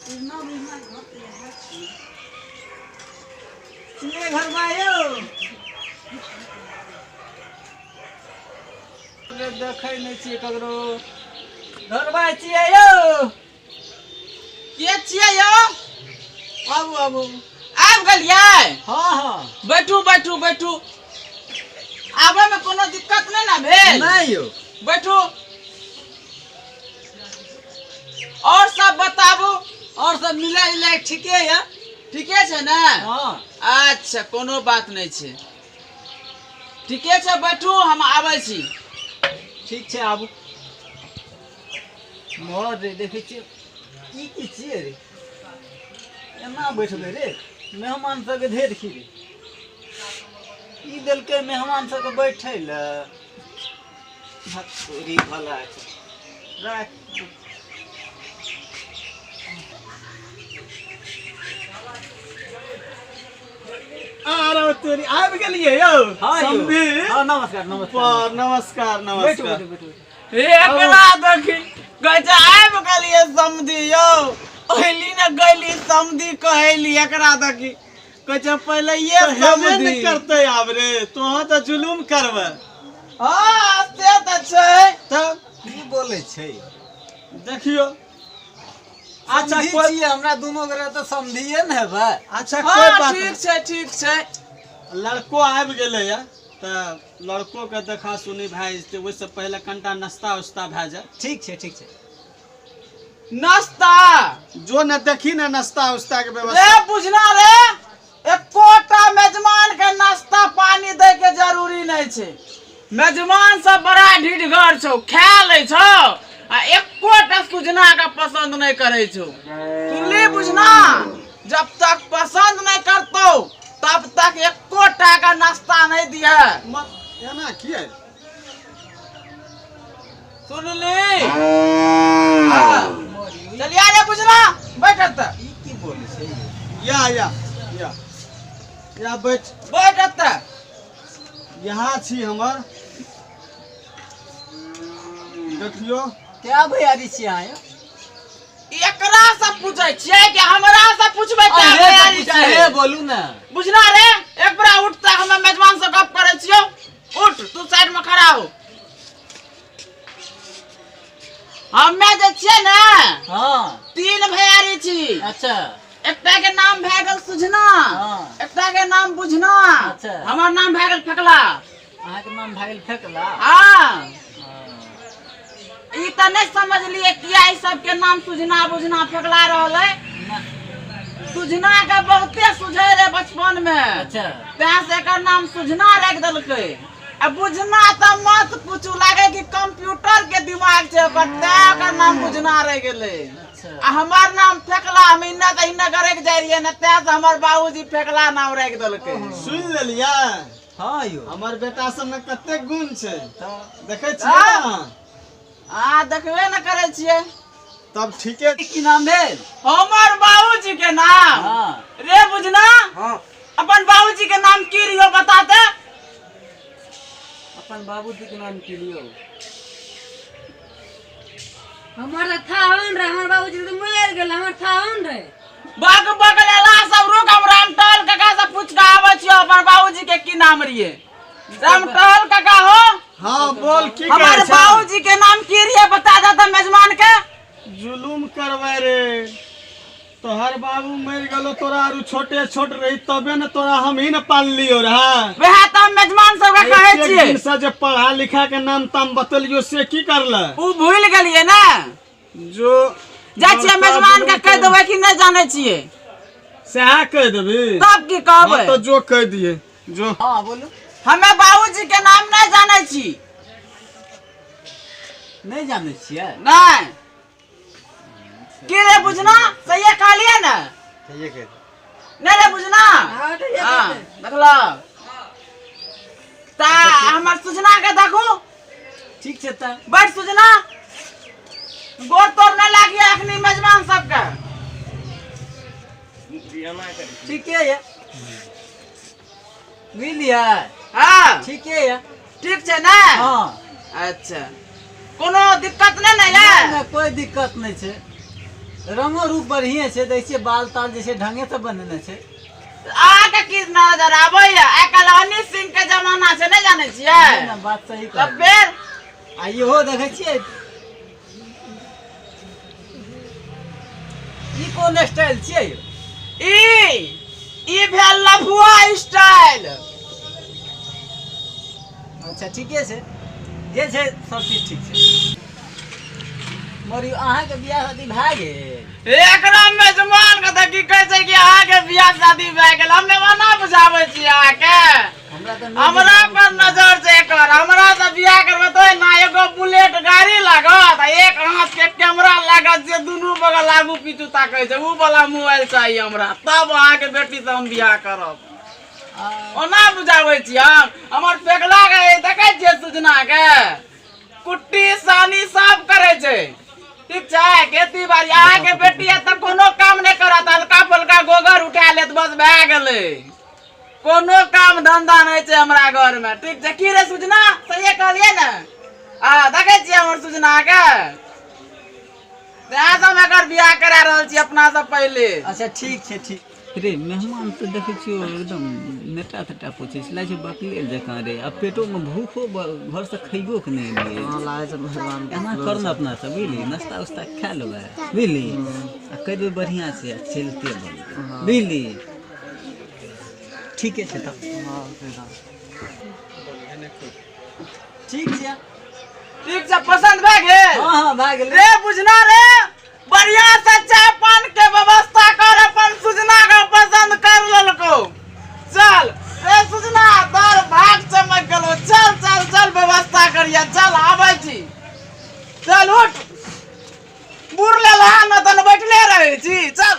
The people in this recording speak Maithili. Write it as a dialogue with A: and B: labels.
A: सुजना बुझना घर तऽ इएह छियै। छियै घरमा यौ। देखै नहि छियै ककरो। घरमा छियै यौ।
B: के छियै यौ?
A: आबू आबू।
B: आबि गेलियै?
A: हँ हँ।
B: बैठू बैठू बैठू। आबैमे कोनो दिक्कत नहि ने भेल?
A: नहि यौ।
B: बैठू। और सब बताबू।
A: और सब मिला जुला के ठीके यऽ।
B: ठीके छै ने?
A: हँ।
B: अच्छा, कोनो बात नहि छै, ठीके छै, बैठू, हम आबै छी।
A: ठीक छै, आबू। मोर रे, देखै छियै की की छियै रे, एना बैठबै रे मेहमान सबके ढेर खीरे ई देलकै मेहमान सबके बैठै लए। तोरी भला छै, राख।
C: आरो तोरी आबि गेलियै यौ।
A: हाँ यौ।
C: समधी।
A: हाँ, नमस्कार नमस्कार।
C: नमस्कार
A: बैठू
C: नमस्कार।
A: बैठू बैठू।
B: एकरा देखी कहै छै आबि गेलियै समधी यौ, ओहिली ने गैली समधी कहैली, एकरा देखी कहै छै पहिले ये
C: तऽ हेबे
B: समधी
C: ने करतै आब रे, तोहं तऽ जुलुम करबै।
B: हँ, से तऽ छै।
C: तब
A: की बोलै छै?
C: देखियौ। अच्छा
A: समधी
C: कोइ
A: छियै, हमरा दुनू गोरे तऽ समधिये ने हेबै।
C: अच्छा कोइ
B: हँ
C: बात
B: ठीक
C: नहि।
B: छै ठीक छै।
C: लड़को आबि गेलैया तऽ लड़को के देखा सुनी भए जेतै, ओहिसँ पहिले कनिटा नाश्ता उस्ता भए जाय।
A: ठीक छै ठीक छै।
B: नाश्ता
C: जो ने देखी ने नाश्ता उस्ता के
B: रे
C: व्यवस्था।
B: बुझना रे, एकोटा मेजमान के नाश्ता पानी दै के जरूरी नहीं छै। मेजमान सब बड़ा ढीठगर छौ, खा लै छौ आ एकोटा सुजना के पसंद नहीं करै छौ। सुनली बुझना, जब तक पसंद नहीं करतौ तब तक एकोटा का नाश्ता नहीं दिया।
C: एना किया?
B: सुनली? हाँ। चलिया रे बुझना, बैठ एतऽ।
A: ई की बोलै छै?
C: या या या या बैठ
B: बैठ एतऽ।
C: यहाँ छी हमर, देखियौ।
A: क्या भैयारी छियै अहाँ यौ?
B: एकरा से पूछै छियै कि हमरा से पूछबै? तऽ
A: अहे
B: भैयारी
A: से पूछै,
B: छियै।
A: अहे बोलू ने।
B: बुझना रे, एक बेरा उठ तऽ हमे मेजबान से गप करै छियौ। उठ, तू साइड में खड़ा हो। हमे जे छियै ने,
A: हाँ,
B: तीन भैयारी छी।
A: अच्छा।
B: एकटा के नाम भए गेल सुझना,
A: हाँ,
B: एकटा के नाम बुझना।
A: अच्छा।
B: हमर नाम भए गेल फेकला।
A: अहाँके नाम भए गेल फेकला?
B: हाँ। ई तऽ नहि समझलियै किया ई सबके नाम सुझना बुझना फेकला रहल है। सुझना के बहुते सुझै रहे बचपन में।
A: अच्छा।
B: तैं से एकर नाम सुझना राखि देलकै। आ बुझना तऽ मत पूछू, लागे कि कंप्यूटर के दिमाग छै ओकर, तैं ओकर नाम बुझना रहि गेलै।
A: अच्छा।
B: आ हमर नाम फेकला, हम इन्ने तऽ इन्ने करे के जाइ रहियै ने, तैं से हमर बाबूजी फेकला नाम राखि देलकै।
C: सुनि लेलियै?
A: हाँ यौ।
C: हमर बेटा सबमे कते गुण छै
A: तऽ
C: देखै छियै ने?
B: आ देखबे ने करै छियै।
C: तब ठीके।
A: की नाम भेल
B: हमर बाबूजी के नाम?
A: हाँ।
B: रे बुझना,
A: हाँ,
B: अपन बाबूजी के नाम की रहियो बताते।
A: अपन बाबूजी के नाम की लियौ?
D: हमर तऽ थाहन रहे, हमर बाबूजी तऽ मरि गेल, हमर थाहन रहे।
B: बग बग लेला सब। रुक, हम रामटहल काका से पूछ के आबै छियो अपन बाबूजी के की नाम रहिए। रामटहल काका हो।
C: हाँ बोल, की
B: हमर
C: कहै छै?
B: बाबूजी के नाम की रहिए बता दे मेजमान के।
C: जुलुम करबै रे, तोहर बाबू मरि गेलो तोरा आरू छोटे छोट रही, तबे ने तोरा हम ही ने पाललियो रहे।
B: वएह तऽ हम मेजमान सबके कहै
C: एतेक
B: छियै।
C: दिन से जे पढ़ा लिखा के नाम ताम बतेलियो से की करले?
B: उ भूलि गेलियै ने।
C: जो
B: जाइ छियै मेजमान के कहि देबै कि नहि जानै छियै।
C: सएह कहि देबी?
B: तब की
C: हाँ
B: कहबै?
C: तऽ जो कहि दिए जो।
A: हाँ बोलू।
B: हमे बाबूजी के नाम नहि जानै छी।
A: नहि जानै छियै?
B: नहि। की रे बुझना, सहिए कहलियै ने?
A: सहिए कहि।
B: नहि रे बुझना?
D: हाँ, ठीके
B: हाँ,
D: कहलियै।
B: देखलौ तऽ हमर सुजना के देखू।
A: ठीक छै तऽ
B: बैठ सुजना, गोर तोर नहि लागिए अखनी मेजबान सबके।
A: ठीके यऽ, बुझलियै?
B: हाँ
A: ठीके यऽ।
B: ठीक छै ने?
A: हाँ।
B: अच्छा, कोनो दिक्कत नहि ने
A: नहि
B: यऽ?
A: नहि, कोइ दिक्कत नहि छै। रंगो रूप बढ़िए छै, देखै छियै बाल ताल जे छै ढंगे से बनेने छै।
B: अहाँके की नजर आबैया? आइ काल्हि हनी सिंह के जमाना छै, नहि जानै छियै?
A: नहि ने, बात सही
B: तऽ
A: कहलियै।
B: फेर
A: आ इहो देखै छियै, ई कोन स्टाइल छियै यौ?
B: ई ई भेल लफुआ स्टाइल।
A: अच्छा ठीके छै, जे छै सब चीज ठीक छै। मरियौ, अहाँके बियाह शादी भए गेल?
B: एकरा मेजबान के तऽ की कहै छै कि अहाँके बियाह शादी भए गेल। हम मेहमाना बुझाबै छी अहाँके?
A: हमरा तऽ नहि
B: हमरा
A: बुझाबै
B: पर
A: छियै।
B: नजर छै एकर। हमरा से बियाह करबै तऽ ना एगो बुलेट गाड़ी लागत आ एक हाथ के कैमरा लागत जे दुनू बगल आगू पीछू ताकै छै, उ वाला मोबाइल चाही हमरा, तब अहाँके बेटी से हम बियाह करब। ओना बुझाबै छी हम? हमर पेगला के देखै छियै, सुजना के कुट्टी सानी सब करै छै, ठीक छै? खेती बाड़ी अहाँके बेटी है तऽ कोनो काम नहि करत, हल्का फुल्का गोबर उठा लेत, बस भए गेलै। कोनो काम धंधा नहि छै हमरा घर में, ठीक छै? की रे सुजना, सहिए कहलियै ने? आ देखै छियै हमर सुजना के, तें से हम एकर बियाह करा रहल छी अपना से पहिले।
A: अच्छा ठीक छै, ठीक रे। मेहमान तऽ देखै छियौ एकदम नेटा तेटा पूछै छै, लागै छै बकलेल जकाँ रे। आ पेटोमे भूखो, घरसँ खैबो के नहि एलियै।
C: लागै छै भगवान।
A: एना कर ने अपना सब, बुझली? नाश्ता उस्ता खा लेबै, बुझली? आ कहि देबै बढ़िआँ से आ चलिते बनबै, बुझली? ठीके छै तब। ठीक छै।
B: ठीक छै, पसन्द भए गेल?
A: हँ हँ, भए गेलै।
B: रे बुझना रे, बढ़िया से चाय पान के व्यवस्था कर, अपन सुजना के पसंद कर लेलको। चल रे सुजना, तोर भाग चमक गेलो। चल चल चल, व्यवस्था करिया, चल आबै छी। चल उठ, बुढ़ लेल न तन बैठले रहै छी, चल।